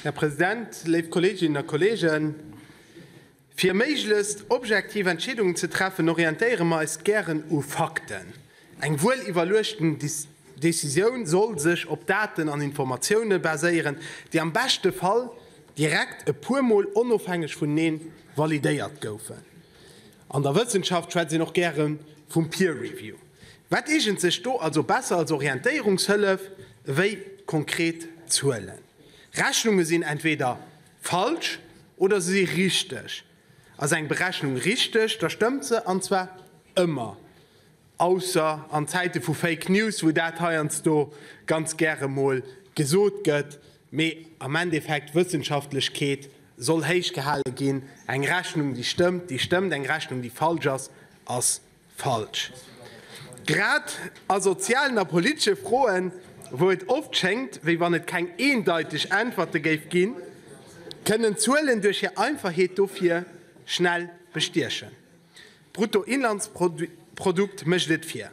Här President, léif Kolleeginnen a Kolleegen, fir méiglechst objektiv Entscheedungen ze treffen, orientéiere mer eis gären u Fakten. Eng wuel iwwerluechten Decisioun soll sech op Daten an Informatioune baséieren, déi am beschte Fall direkt e puermol onofhängeg vuneneen validéiert goufen. An der Wëssenschaft schwätzt een och gäre vum Peer Review. Wat eegent sech do also besser als Orientéierungshëllef ewéi konkret Zuelen? Rechnunge sinn entweder falsch oder se si richteg. Ass eng Berechnung richteg, da stëmmt se, an zwar ëmmer. Ausser an Zäite vu Fake News, wou dat heiansdo ganz gäre mol gesot gëtt. Mee am Endeffekt, Wëssenschaftlechkeet soll héich gehale ginn. Eng Rechnung, déi stëmmt, déi stëmmt. Eng Rechnung, déi falsch ass, ass falsch. Grad a sozialen a politesche Froen, wou et oft schéngt, wéi wann et keng eendeiteg Äntwerte géif ginn, kënnen Zuelen duerch hir Einfachheet dofir schnell bestiechen. D'Bruttoinlandsprodukt mécht et vir,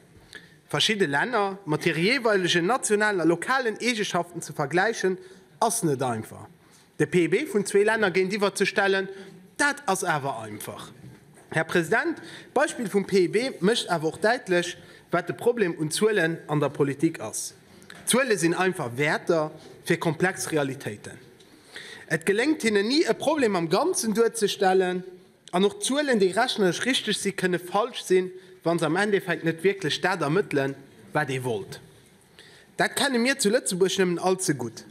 verschidde Länner mat hire jeeweilegen nationalen a lokalen Eegeschaften ze vergläichen, ass net einfach. De PIB vun zwee Länner géintiwwer ze stellen, dat ass awer einfach. Här President, d'Beispill vum PIB mécht awer och däitlech, wat de Problem un Zuelen an der Politik ass. Zuele sinn einfach Wäerter fir komplex Realitéiten. Et geléngt hinnen ni, e Problem am Ganzen duerzestellen. An och Zuelen, déi rechneresch richteg sinn, kënne falsch sinn, wa se am Endeffekt net wierklech dat ermëttelen, wat ee wollt. Dat kenne mir zu Lëtzebuerg nëmmen all ze gutt.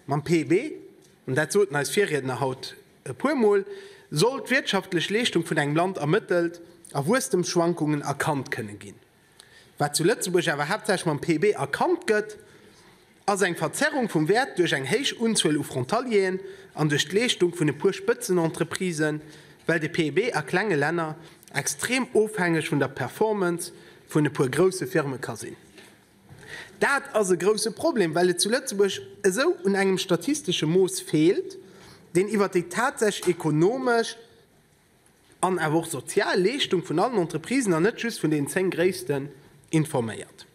Mam PIB, an dat soten eis Virriedner haut e puermol, soll d'wirtschaftlech Leeschtung vun engem Land ermëttelt a Wuesstemsschwankungen erkannt kënne ginn. Wat zu Lëtzebuerg awer haaptsächlech mam PIB erkannt gëtt, ass eng Verzerrung vum Wäert duerch eng héich Unzuel u Frontalieren an duerch d'Leeschtung vun e puer Spëtzenentreprisen, well de PIB a klenge Länner extrem ofhängeg vun der Performance vun e puer grousse Firme ka sinn. Dat ass e grousse Problem, well et zu Lëtzebuerg esou un engem statistesche Mooss feelt, deen iwwer déi tatsächlech ekonomesch, an awer och sozial Leeschtung vun allen Entreprisen an net just vun den 10 gréissten informéiert.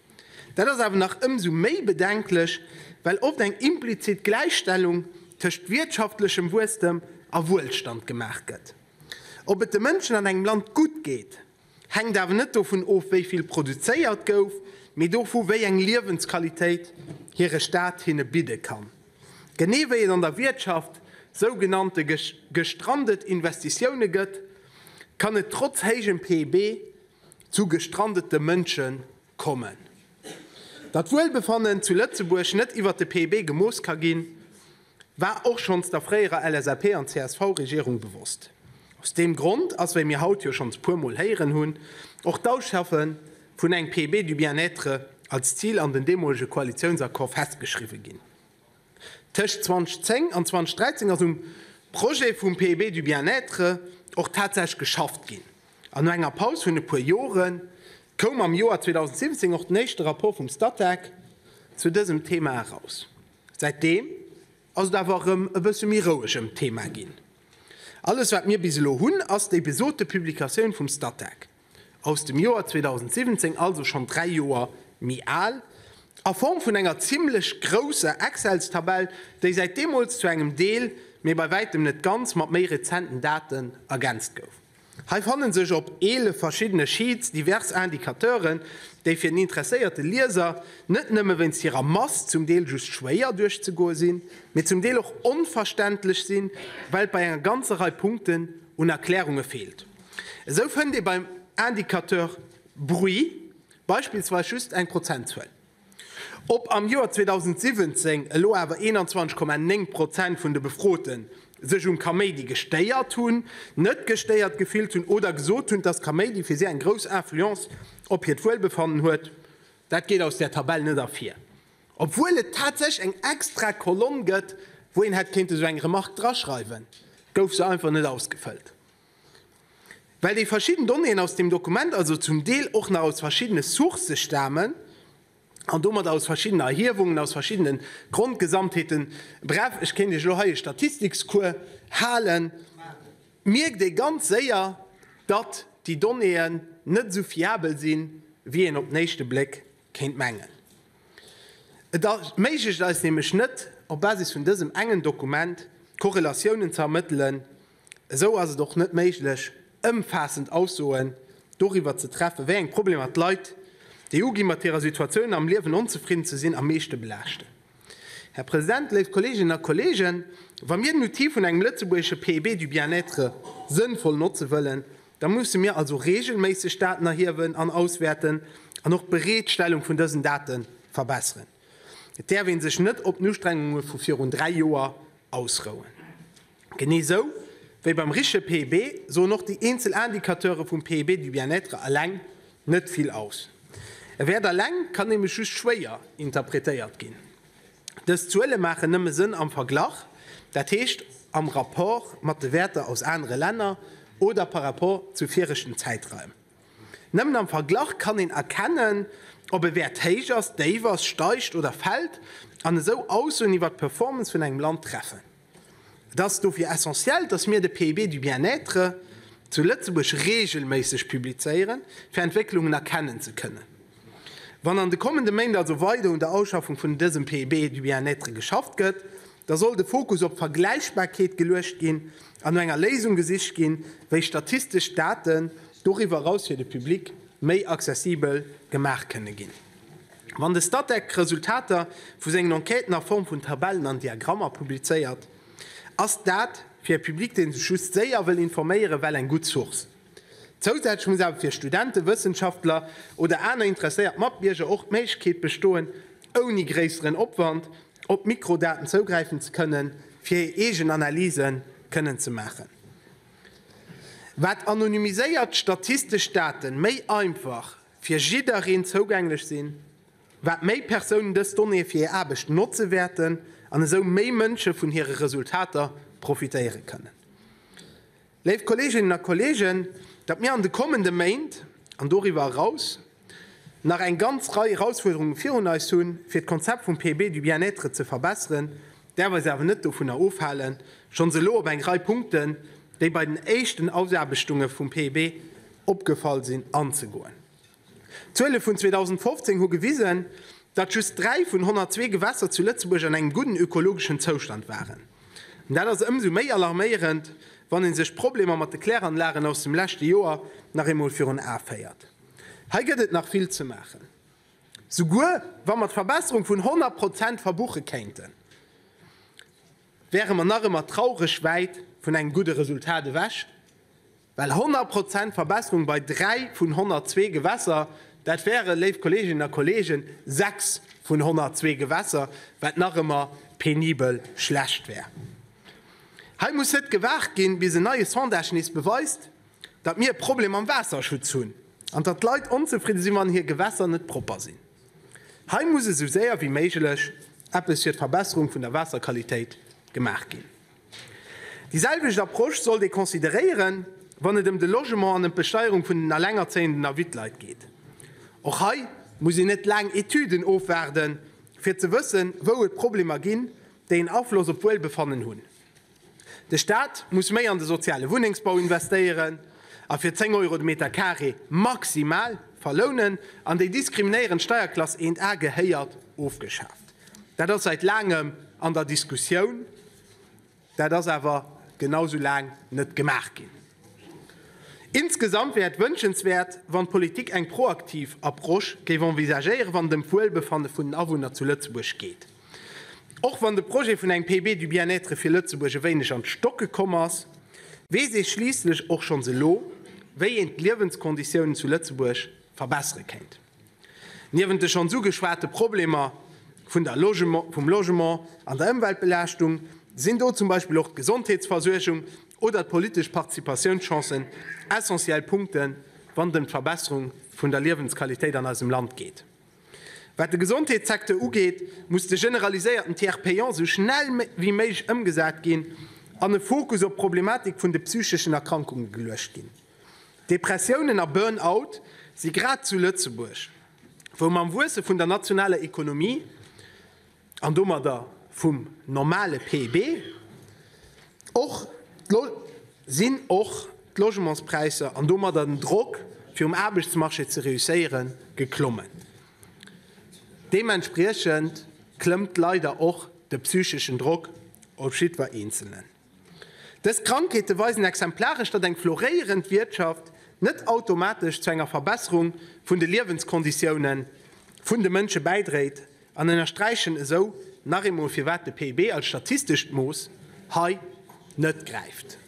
Dat ass awer nach ëmsou méi bedenklech, well oft eng implizit Gläichstellung tëscht wiertschaftlechem Wuesstem a Wuelstand gemaach gëtt. Ob et de Mënschen an engem Land gutt geet, Hänkt awer net dovun of, wéi vill produzéiert gouf, mee dovu wéi eng Liewensqualitéit hire Staat hinne bidde kann. Genee wéi et an der Wiertschaft sougenannte gestrandet Investitioune gëtt, kann et trotz héijem PIB zu gestrandete Mënsche kommen. Datt Wuelbefannen zu Lëtzebuerg net iwwert de PIB gemooss ka ginn, war och schonns der fréierer LSAP an CSV-Regierung bewosst. Aus deem Grond ass, wéi mir haut jo schonns puer Mol héieren hunn, och d'Ausschaffe vun engem PIB du bien-être als Zil an den deemolege Koalitiounsaccord festgeschriwwe ginn. Tëscht 2010 an 2013 ass um Projet vum PIB du bien-être och tatsächlech geschafft ginn. An no enger Paus vun e puer Jore koum am Joer 2017 och den éischte Rapport vum Statec zu dësem Thema eraus. Säitdeem ass et awer erëm e bësse méi roueg ëm d'Thema ginn. Alles wat mir bis elo hunn, ass déi besote Publikatioun vum Statec aus dem Joer 2017, also schonn 3 Joer méi al, a Form vun enger zimmlech grousser Excelstabell, déi säit deemools zu engem Deel, mee bei wäitem net ganz, mat méi rezenten Daten ergänzt gouf. Hei fannen sech op 11 verschiddene Sheets divers Indicateuren, déi fir den interesséierte Lieser net nëmme wéinst hirer Mass zum Deel just schwéier duerchzegoe sinn, mee zum Deel och onverständlech sinn, well et bei enger ganzer Rei Punkten un Erklärunge feelt. Esou fënnt ee beim Indicateur Bruit beispillsweis just eng Prozentzuel. Ob am Joer 2017 elo awer 21,9 Prozent vun de Befrote sech um Kaméidi gestéiert hunn, net gestéiert gefillt hunn oder gesot hunn, dass Kaméidi fir si eng grouss Influence op hiert Wuelbefannen huet, dat geet aus där Tabell net ervir. Obwuel et tatsächlech eng extra Kolonn gëtt, wou een hätt kéinte sou eng Remark draschreiwen, gouf se einfach net ausgefëllt. Well déi verschidden Donnéeën aus deem Dokument also zum Deel och nach aus verschiddene Sourcë stamen an domat aus verschiddenen Erhiewungen, aus verschiddene Grondgesamtheeten, bref, ech kéint Iech elo hei e Statistikscours halen, mierkt ee ganz séier, datt déi Donnéeën net esou fiabel sinn, wéi een op den éischte Bléck kéint mengen. Et erméiglecht eis nämlech net, op Basis vun dësem engen Dokument Korrelatiounen ze ermëttelen. Esou ass et och net méiglech, ëmfaassend Aussoen doriwwer ze treffen, wéi eng Problemer d'Leit, déi uginn, mat hirer Situatioun am Liewen onzefridden ze sinn, am meeschte belaaschten. Här President, léif Kolleeginnen a Kolleegen, wa mir den Outil vun engem lëtzebuergesche PIB du bien-être sënnvoll notze wëllen, da musse mir also reegelméisseg Daten erhiewen an auswäerten an och d'Bereetstellung vun dësen Date verbesseren. Et däerf ee sech net op den Ustrengunge vu virun 3 Joer ausrouen. Genee sou wéi beim richtege PIB soen och déi eenzel Indicateure vum PIB du bien-être eleng net vill aus. E Wäert eleng kann nämlech just schwéier interpretéiert ginn. Dës Zuele maachen nëmme Sënn am Verglach, dat heescht am Rapport mat de Wäerter aus anere Länner oder par rapport zu viregten Zäitraim. Nëmmen am Verglach kann een erkennen, ob e Wäert héich ass, déif ass, steigt oder fält an esou Aussoen iwwer d'Performance vun engem Land treffen. Et ass dofir essentiell, dass mir de PIB du bien-être zu Lëtzebuerg reegelméisseg publizéieren, fir Entwécklungen erkennen ze kënnen. Wann an de kommende Méint also weider un der Ausschaffung vun dësem PIB du bien-être geschafft gëtt, da soll de Fokus op d'Vergläichbarkeet geluecht ginn an no enger Léisung gesicht ginn, wéi statistesch Daten doriwwer eraus fir de Public méi accessibel gemaach kënne ginn. Wann de Statec d'Resultater vu sengen Enquêten a Form vun Tabellen an Diagrammer publizéiert, ass dat fir e Public, dee sech just séier wëll informéieren, well eng gutt Source. Zousätzlech muss awer fir Studenten, Wëssenschaftler oder aner interesséiert Matbierger och d'Méiglechkeet bestoen, ouni gréisseren Opwand op Mikrodaten zougräifen ze kënnen, fir hir eegen Analyse kënnen ze maachen. Wat anonymiséiert statistesch Daten méi einfach fir jiddereen zougänglech sinn, wat méi Persounen dës Donnéeë fir hir Aarbecht notze wäerten an esou méi Mënsche vun hire Resultater profitéiere kënnen. Léif Kolleeginnen a Kolleegen, datt mir an de kommende Méint an doriwwer eraus nach eng ganz Rei Erausfuerderunge virun eis hunn, fir d'Konzept vum PIB du bien-être ze verbesseren, däerf eis awer net dovunner ofhalen, schonns elo op eng Rei Punkten, déi bei den éischten Ausaarbechtunge vum PIB opgefall sinn, anzegoen. D'Zuele vun 2015 hu gewisen, datt just 3 vun 102 Gewässer zu Lëtzebuerg an engem gudden ökologeschen Zoustand waren. An dat ass ëmsou méi alarméierend, wann ee sech d'Problemer mat de Kläranlagen aus dem leschte Joer nach eemol virun Ae féiert. Hei gëtt et nach vill ze maachen. Souguer wa mer d'Verbesserung vun 100 Prozent verbuche kéinten, wäre mer nach ëmmer traureg wäit vun engem gudde Resultat ewech, well 100 Prozent Verbesserung bei 3 vun 102 Gewässer, dat wäre, léif Kolleeginnen a Kolleegen, 6 vun 102 Gewässer, wat nach ëmmer penibel schlecht wär. Hei muss net gewaart ginn, bis en neie Sondage nees beweist, datt mir e Problem mam Waasserschutz hunn an datt d'Leit onzefridde sinn, wann hir Gewässer net propper sinn. Hei muss esou séier wéi méiglech eppes fir d'Verbesserung vun der Waasserqualitéit gemaach ginn. Déi selwecht Approche sollt ee consideréieren, wann et ëm de Logement an ëm d'Besteierung vun den Allengerzéienden a Wittleit geet. Och hei muss een net laang Etüden ofwaarden, fir ze wëssen, wou et Problemer ginn, déi en Afloss op d'Wuelbefannen hunn. De Staat muss méi an de soziale Wunnengsbau investéieren a fir 10 Euro de Meter carré maximal verlounen an déi diskriminéierend Steierklass 1A gehéiert ofgeschaaft. Dat ass säit laangem an der Diskussioun, dat ass awer genau sou laang net gemaach ginn. Insgesamt wär et wënschenswäert, wann d'Politik eng proaktiv Approche géif envisagéieren, wann et ëm d'Wuelbefanne vun den Awunner zu Lëtzebuerg geet. Och wann de Projet vun engem PIB du bien-être fir Lëtzebuerg e wéineg an d'Stocke komm ass, weess ee schliisslech och schonns elo, wéi een d'Liewenskonditiounen zu Lëtzebuerg verbessere kéint. Niewent de schonns ugeschwate Problemer vun der vum Logement an der Ëmweltbelaaschtung sinn do zum Beispill och d'Gesondheetsversuergung oder d'politesch Participatiounschancen essentiell Punkten, wann et ëm d'Verbesserung vun der Liewensqualitéit an eisem Land geet. Wat de Gesondheetssecteur ugeet, muss de generaliséierten Tiers payant sou schnell wéi méiglech ëmgesat ginn an e Fokus op d'Problematik vun de psycheschen Erkrankunge geluecht ginn. Depressiounen a Burn-out si grad zu Lëtzebuerg, wou mam Wuesse vun der nationaler Ekonomie, an domadder vum normale PIB, och sinn och d'Logementspräisser an domadder den Drock, fir um Aarbechtsmarché ze reusséieren, geklommen. Deementspriechend. Klëmmt leider och de psycheschen Drock op jiddwer Eenzelnen. Dës Krankheete weisen exemplaresch, datt eng floréierend Wiertschaft net automatesch zu enger Verbesserung vun de Liewenskonditioune vun de Mënsche bäidréit an ënnersträichen esou nach eemol, firwat de PIB als statistescht Mooss hei net gräift.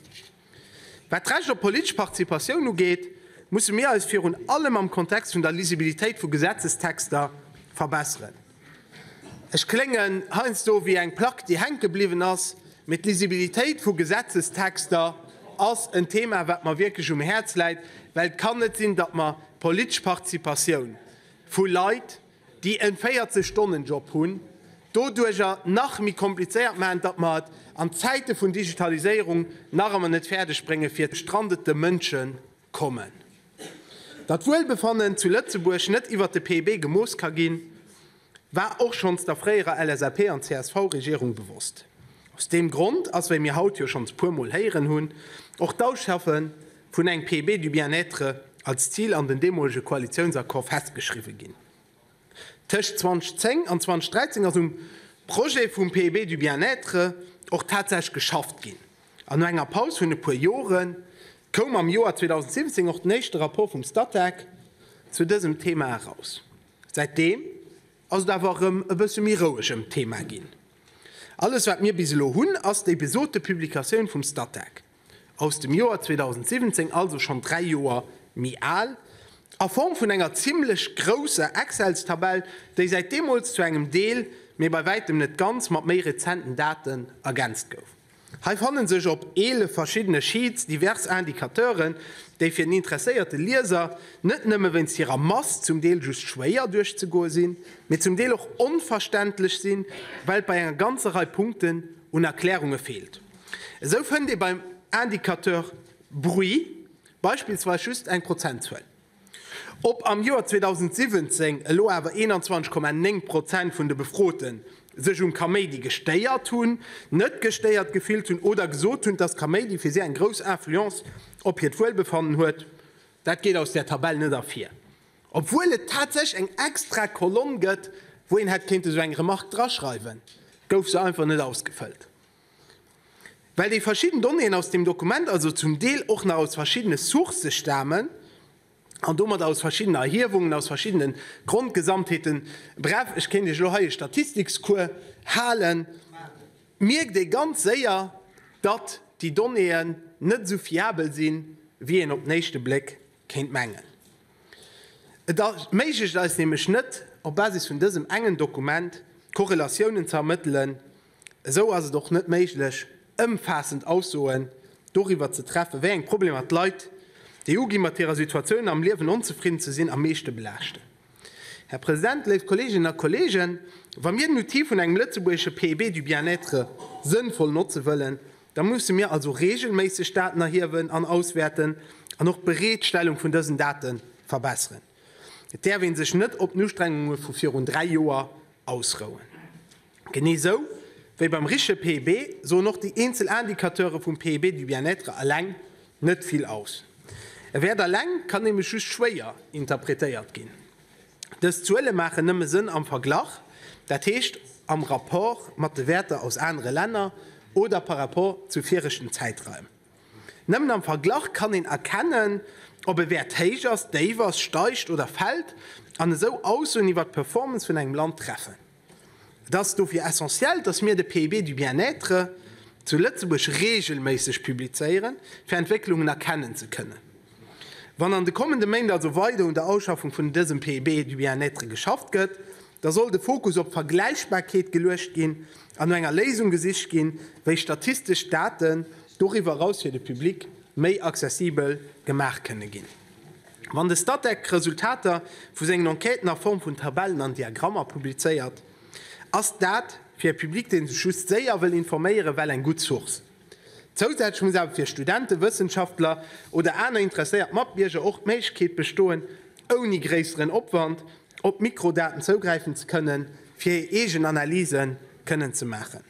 Wat d'Recht op politesch Participatioun ugeet, musse mir eis virun allem am Kontext vun der Lisibilitéit vu Gesetzestexter verbesseren. Ech kléngen heiansdo wéi eng Plack, déi hänke bliwwen ass, mee d'Lisibilitéit vu Gesetzestexter ass en Thema, wat mer wierklech um Häerz läit, well et kann net sinn, datt mer d'politesch Participatioun vu Leit, déi en 40 Stonnen Job hunn, doduerjer nach méi komplizéiert maachen, datt mer et an Zäite vun Digitaliséierung nach ëmmer net fäerdeg bréngen, fir gestrandete Mënsche kommen. Datt d'Wuelbefannen zu Lëtzebuerg net iwwert de PIB gemooss ka ginn, war och schonns der fréierer LSAP an CSV-Regierung bewosst. Aus deem Grond ass, wéi mir haut jo schonns puermol héieren hunn, och d'Ausschaffe vun engem PIB du bien-être als Zil an den deemolege Koalitiounsaccord festgeschriwwen ginn. Tëscht 2010 an 2013 ass um Projet vum PIB du bien-être och tatsächlech geschafft ginn. An no enger Paus vun e puer Jore koum am Joer 2017 och den éischte Rapport vum Statec zu dësem Thema eraus. Säitdeem ass et awer erëm e bësse méi roueg ëm d'Thema ginn. Alles wat mir bis elo hunn, ass déi besote Publikatioun vum Statec. aus dem Joer 2017, also schonn 3 Joer méi al, a Form vun enger zimmlech grousser Excelstabell, déi säit deemools zu engem Deel, mee bei wäitem net ganz, mat méi rezenten Daten ergänzt gouf. Hei fanne sech op 11 verschiddene Sheets divers Indicateuren, déi fir den interesséierte Lieser net nëmme wéinst hirer Mass zum Deel just schwéier duerchzegoe sinn, mee zum Deel och onverständlech sinn, well et bei enger ganzer Rei Punkten un Erklärunge feelt. Esou fënnt ee beim Indicateur Bruit beispillsweis just eng Prozentzuel. Ob am Joer 2017 elo awer 21,9 Prozent vun de Befrote sech um Kaméidi gestéiert hunn, net gestéiert gefillt hunn oder gesot hunn, dass Kaméidi fir si eng grouss Influence op hiert Wuelbefannen huet, dat geet aus där Tabell net ervir. Obwuel et tatsächlech eng extra Kolonn gëtt, wou een hätt kéinte sou eng Remark draschreiwen, gouf se einfach net ausgefëllt. Well déi verschidden Donnéeën aus deem Dokument also zum Deel och nach aus verschiddene Sourcë stamen an domadder aus verschiddenen Erhiewungen, aus verschiddene Grondgesamtheeten, bref, ech kéint Iech elo hei e Statistikscours halen, mierkt ee ganz séier, datt déi Donnéeën net esou fiabel sinn, wéi een op den éischte Bléck kéint mengen. Et erméiglecht eis nämlech net, op Basis vun dësem engen Dokument Korrelatiounen ze ermëttelen, Esou ass et och net méiglech, ëmfaassend Aussoen doriwwer ze treffen, wéi eng Problemer d'Leit, déi uginn, mat hirer Situatioun am Liewen onzefridden ze sinn, am meeschte belaaschten. Här President, léif Kolleeginnen a Kolleegen, wa mir den Outil vun engem lëtzebuergesche PIB du bien-être sënnvoll notze wëllen, da musse mir also reegelméisseg Daten erhiewen an auswäerten an och d'Bereetstellung vun dësen Date verbesseren. Et däerf ee sech net op den Ustrengunge vu virun 3 Joer ausrouen. Genee sou wéi beim richtege PIB soen och déi eenzel Indicateure vum PIB du bien-être eleng net vill aus. E Wäert eleng kann nämlech just schwéier interpretéiert ginn. Dës Zuele maachen nëmme Sënn am Verglach, dat heescht am Rapport mat de Wäerter aus anere Länner oder par rapport zu viregten Zäitraim. Nëmmen am Verglach kann een erkennen, ob e Wäert héich ass, déif ass, steigt oder fält an esou Aussoen iwwer d'Performance vun engem Land treffen. Et ass dofir essentiell, dass mir de PIB du bien-être zu Lëtzebuerg reegelméisseg publizéieren, fir Entwécklungen erkennen ze kënnen. Wann an de kommende Méint also weider un der Ausschaffung vun dësem PIB du bien-être geschafft gëtt, da soll de Fokus op d'Vergläichbarkeet geluecht ginn an no enger Léisung gesicht ginn, wéi statistesch Daten doriwwer eraus fir de Public méi accessibel gemaach kënne ginn. Wann de Statec d'Resultater vu sengen Enquêten a Form vun Tabellen an Diagrammer publizéiert, ass dat fir e Public, dee sech just séier wëll informéieren, well eng gutt Source. Zousätzlech muss awer fir Studenten, Wëssenschaftler oder aner interesséiert Matbierger och d'Méiglechkeet bestoen, ouni gréisseren Opwand op Mikrodaten zougräifen ze kënnen, fir hir eegen Analyse kënnen ze maachen.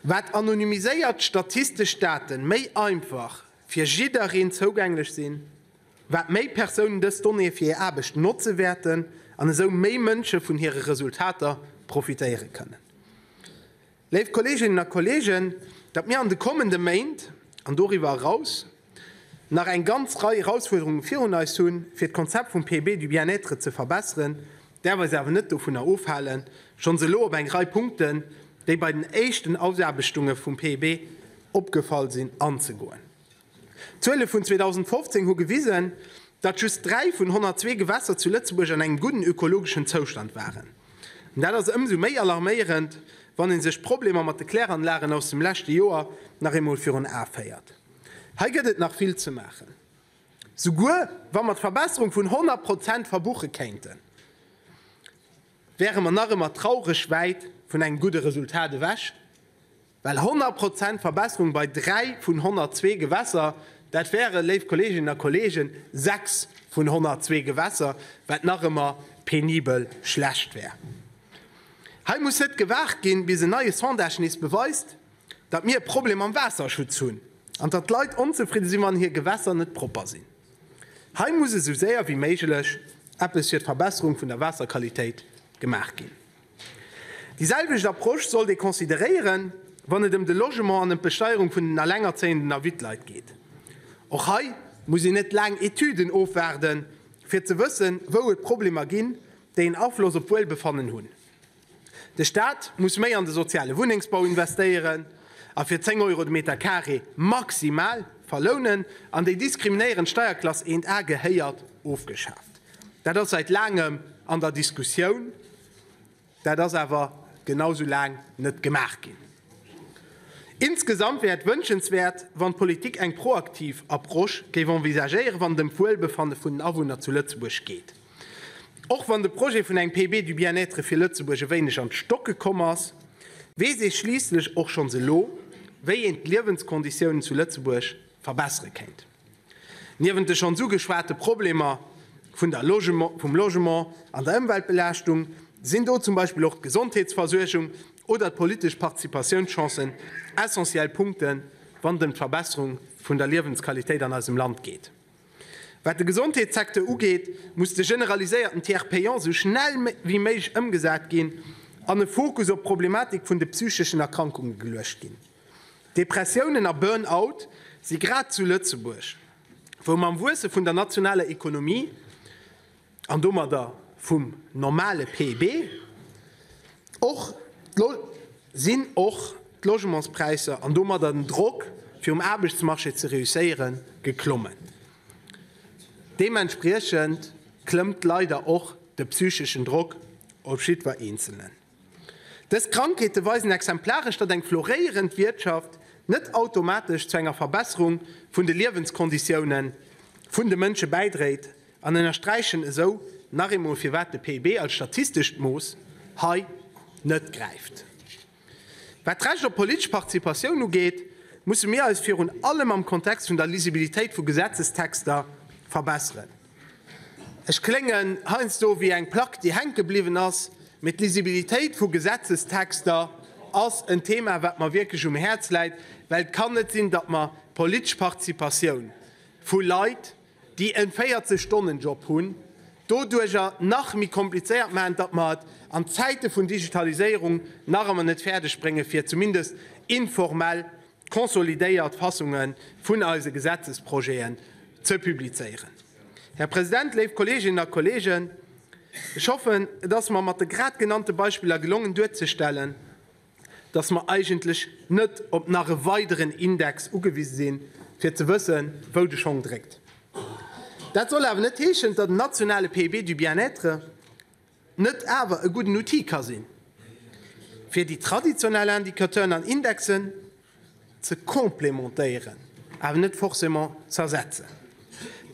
Wat anonymiséiert statistesch Daten méi einfach fir jiddereen zougänglech sinn, wat méi Persounen dës Donnéeë fir hir Aarbecht notze wäerten an esou méi Mënsche vun hire Resultater. profitéiere kënnen. Léif Kolleeginnen a Kolleegen, datt mir an de kommende Méint an doriwwer eraus nach eng ganz Rei Erausfuerderunge virun eis hunn, fir d'Konzept vum PIB du bien-être ze verbesseren, däerf eis awer net dovunner ofhalen, schonns elo op eng Rei Punkten, déi bei den éischten Ausaarbechtunge vum PIB opgefall sinn, anzegoen. D'Zuele vun 2015 hu gewisen, datt just 3 vun 102 Gewässer zu Lëtzebuerg an engem gudden ökologeschen Zoustand waren. An dat ass ëmsou méi alarméierend, wann ee sech d'Problemer mat de Kläranlagen aus dem leschte Joer nach eemol virun Ae féiert. Hei gëtt et nach vill ze maachen, souguer wa mer d'Verbesserung vun 100 Prozent verbuche kéinten, wäre mer nach ëmmer traureg wäit vun engem gudde Resultat ewech. Well 100 Prozent Verbesserung bei 3 vun 102 Gewässer, dat wäre, léif Kolleeginnen a Kolleegen, 6 vun 102 Gewässer, wat nach ëmmer penibel schlecht wär. Hei muss net gewaart ginn, bis en neie Sondage nees beweist, datt mir e Problem mam Waasserschutz hunn an datt d'Leit onzefridde sinn, wann hir Gewässer net propper sinn. Hei muss esou séier wéi méiglech eppes fir d'Verbesserung vun der Waasserqualitéit gemaach ginn. Déi selwecht Approche sollt ee consideréieren, wann et ëm de Logement an ëm d'Besteierung vun den Allengerzéienden a Wittleit geet. Och hei muss een net laang Etüden ofwaarden, fir ze wëssen, wou et Problemer ginn, déi en Afloss op d'Wuelbefannen hunn. De Staat muss méi an de soziale Wunnengsbau investéieren a fir 10 Euro de Meter carré maximal verlounen an déi diskriminéierend Steierklass 1A gehéiert ofgeschaaft. Dat ass säit laangem an der Diskussioun, dat ass awer genau sou laang net gemaach ginn. Insgesamt wär et wënschenswäert, wann d'Politik eng proaktiv Approche géif envisagéieren, wann et ëm d'Wuelbefanne vun den Awunner zu Lëtzebuerg geet. Och wann de Projet vun engem PIB du bien-être fir Lëtzebuerg e wéineg an d'Stocke komm ass, weess ee schliisslech och schonns elo, wéi een d'Liewenskonditiounen zu Lëtzebuerg verbessere kéint. Niewent de schonns ugeschwate Problemer vun der vum Logement an der Ëmweltbelaaschtung sinn do zum Beispill och d'Gesondheetsversuergung oder d'politesch Participatiounschancen essentiell Punkten, wann et ëm d'Verbesserung vun der Liewensqualitéit an eisem Land geet. Wat de Gesondheetssecteur ugeet, muss de generaliséierten Tiers payant sou schnell wéi méiglech ëmgesat ginn an e Fokus op d'Problematik vun de psycheschen Erkrankunge geluecht ginn. Depressiounen a Burn-out si grad zu Lëtzebuerg, wou mam Wuesse vun der nationaler Ekonomie an domadder vum normale PIB och sinn och d'Logementspräisser an domadder den Drock fir um Aarbechtsmarché ze reusséieren, geklommen. Deementspriechend klëmmt leider och de psycheschen Drock op jiddwer Eenzelnen. Dës Krankheete weisen exemplaresch, datt eng floréierend Wiertschaft net automatesch zu enger Verbesserung vun de Liewenskonditioune vun de Mënsche bäidréit an ënnersträichen esou nach eemol, firwat de PIB als statistescht Mooss hei net gräift. Wat d'Recht op politesch Participatioun ugeet, musse mir eis virun allem am Kontext vun der Lisibilitéit vu Gesetzestexter verbesseren. Ech kléngen heiansdo wéi eng Plack, déi hänke bliwwen ass, mee d'Lisibilitéit vu Gesetzestexter ass en Thema, wat mer wierklech um Häerz läit, well et kann net sinn, datt mer d'politesch Participatioun vu Leit, déi e 40 Stonnen-Job hunn, doduerjer nach méi komplizéiert maachen, datt mer et an Zäite vun Digitaliséierung nach ëmmer net fäerdeg bréngen, fir zumindest informell konsolidéiert Fassunge vun eise Gesetzesprojeten ze publizéieren. Här President, léif Kolleeginnen a Kolleegen, ech hoffen, et ass mer mat de grad genannte Beispiller gelongen duerzestellen, dass mer eigentlech net op nach e weideren Index ugewise sinn, fir ze wëssen, wou de Schong dréckt. Dat soll awer net heeschen, datt en nationale PIB du bien-être net awer e gudden Outil ka sinn, fir déi traditionell Indicateuren an Indexen ze complémentéieren, awer net forcément z'ersetzen.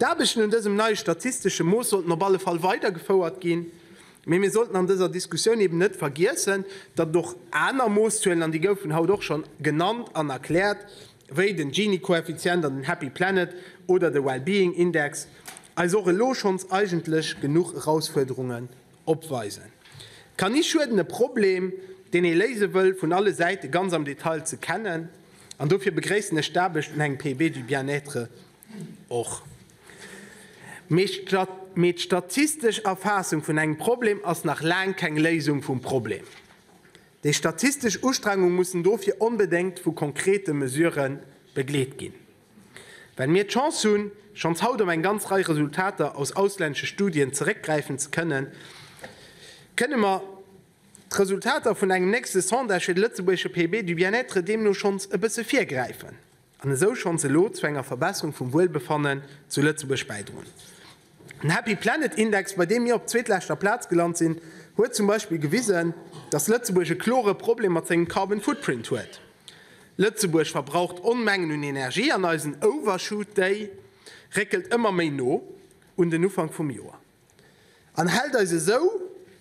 D'Aarbechten un dësem neie statistesche Mooss sollten op alle Fall weidergefouert ginn, mee mir sollten an dëser Diskussioun eben net vergiessen, datt et och aner Moosszuelen, an déi goufen haut och schonn genannt an erkläert, wéi den Gini-Koeffizient an den Happy Planet oder de Well-Being Index, eis och elo schonns eigentlech genuch Erausfuerderungen opweisen. Et kann ni schueden, e Problem, deen ee léise wëll, vun alle Säite ganz am Detail ze kennen, an dofir begréissen ech d'Aarbecht un engem PIB du bien-être och. Mee d'statistesch Erfaassung vun engem Problem ass nach laang keng Léisung vum Problem. Déi statistesch Ustrengung mussen dofir onbedéngt vu konkrete Mesurë begleet ginn. Well mir d'Chance hunn, schonns haut op eng ganz Rei Resultater aus auslännesche Studien zeréckgräifen ze kënnen, kënne mer d'Resultater vun engem nächste Sondage fir de lëtzebuergesche PIB du bien-être deemno schonns e bësse virgräifen an esou schonns elo zu enger Verbesserung vum Wuelbefannen zu Lëtzebuerg bäidroen. Den Happy Planet Index, bei deem mir op zweetleschter Plaz gelant sinn, huet zum Beispill gewisen, dass Lëtzebuerg e klore Problem mat sengem Carbon Footprint huet. Lëtzebuerg verbraucht Onmengen un Energie an eisen Overshoot Day réckelt ëmmer méi no un den Ufank vum Joer an hält eis esou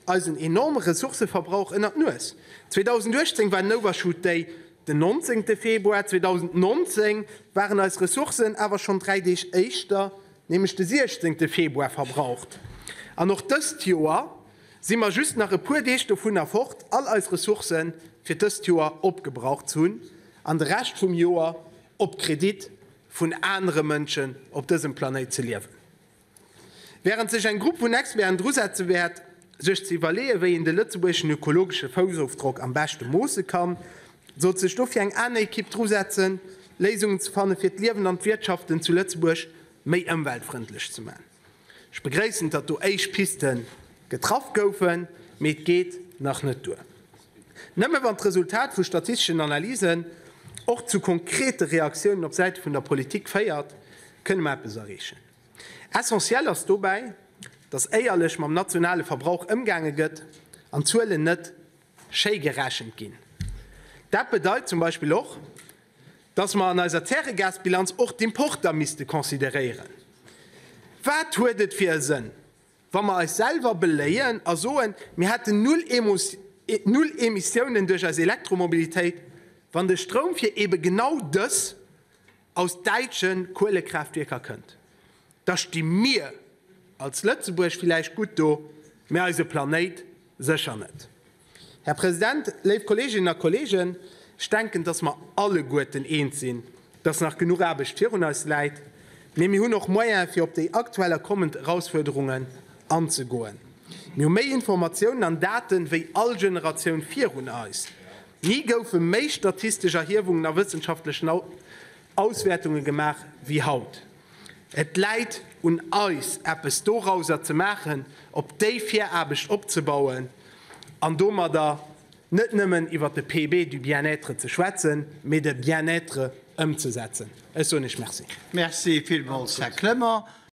eisen enorme Ressourcëverbrauch ënnert d'Nues. 2018 war den Overshoot Day den 19 Februar, 2019 waren eis Ressourcen awer schonn 3 Deeg éischter, nämlech de 16 Februar verbraucht. An och dëst Joer si mer just nach e puer Deeg dovunner fort, all eis Ressourcë fir dëst Joer opgebraucht ze hunn an de Rescht vum Joer op Kredit vun anere Mënschen op dësem Planéit ze liewen. Wärend sech eng Grupp vun Experten drusetze wäert, sech ze iwwerleeën, wéi een de lëtzebuergeschen ökologesche Foussofdrock am beschte moosse kann, sollt sech dofir eng aner Ekipp drusetzen, Léisungen ze fannen, fir d'Liewen an d'Wirtschaften zu Lëtzebuerg méi ëmweltfrëndlech ze man. Ech begréissen, datt do éischt Piste getraff goufen, mee et geet nach net duer. Nëmme wann d'Resultat vu statisteschen Analysen och zu konkrete Reaktiounen op Säite vun der Politik féiert, kënne mer eppes erreechen. Essentiell ass dobäi, datt éierlech mam nationale Verbrauch ëmgaange gëtt an d'Zuelen net schéi gerechent ginn. Dat bedeit zum Beispill och, datt mer an eiser Zäregasbilanz och d'Importer misste consideréieren. Wat huet et fir e Sënn, wa mer eis selwer beléien a soen, mir hätten null Emissiounen duerch eis Elektromobilitéit, wann de Stroum fir ebe genau dës aus däitsche Kuelekraaftwierker kënnt? Da sti mir als Lëtzebuerg villäicht gutt do, mä eise Planéit sécher net. Här President, léif Kolleeginnen a Kolleegen, ech denken, dass mer alleguerten eens sinn, dass nach genuch Aarbecht virun eis läit, mee mir hunn och Moyene fir op déi aktuell a kommend Erausfuerderungen anzegoen. Mir hu méi Informatiounen an Daten wéi all Generatioun virun eis. Ni goufe méi statistesch Erhiewungen a wëssenschaftlech Auswäertunge gemaach wéi haut. Et läit un eis, eppes dorauser ze maachen, op déi Viraarbecht opzebauen an domadder net nëmmen iwwert de PIB du bien-être ze schwätzen, mee de Bien-être ëmzesetzen. Ech soen Iech Merci. Merci villmools, Här Clement.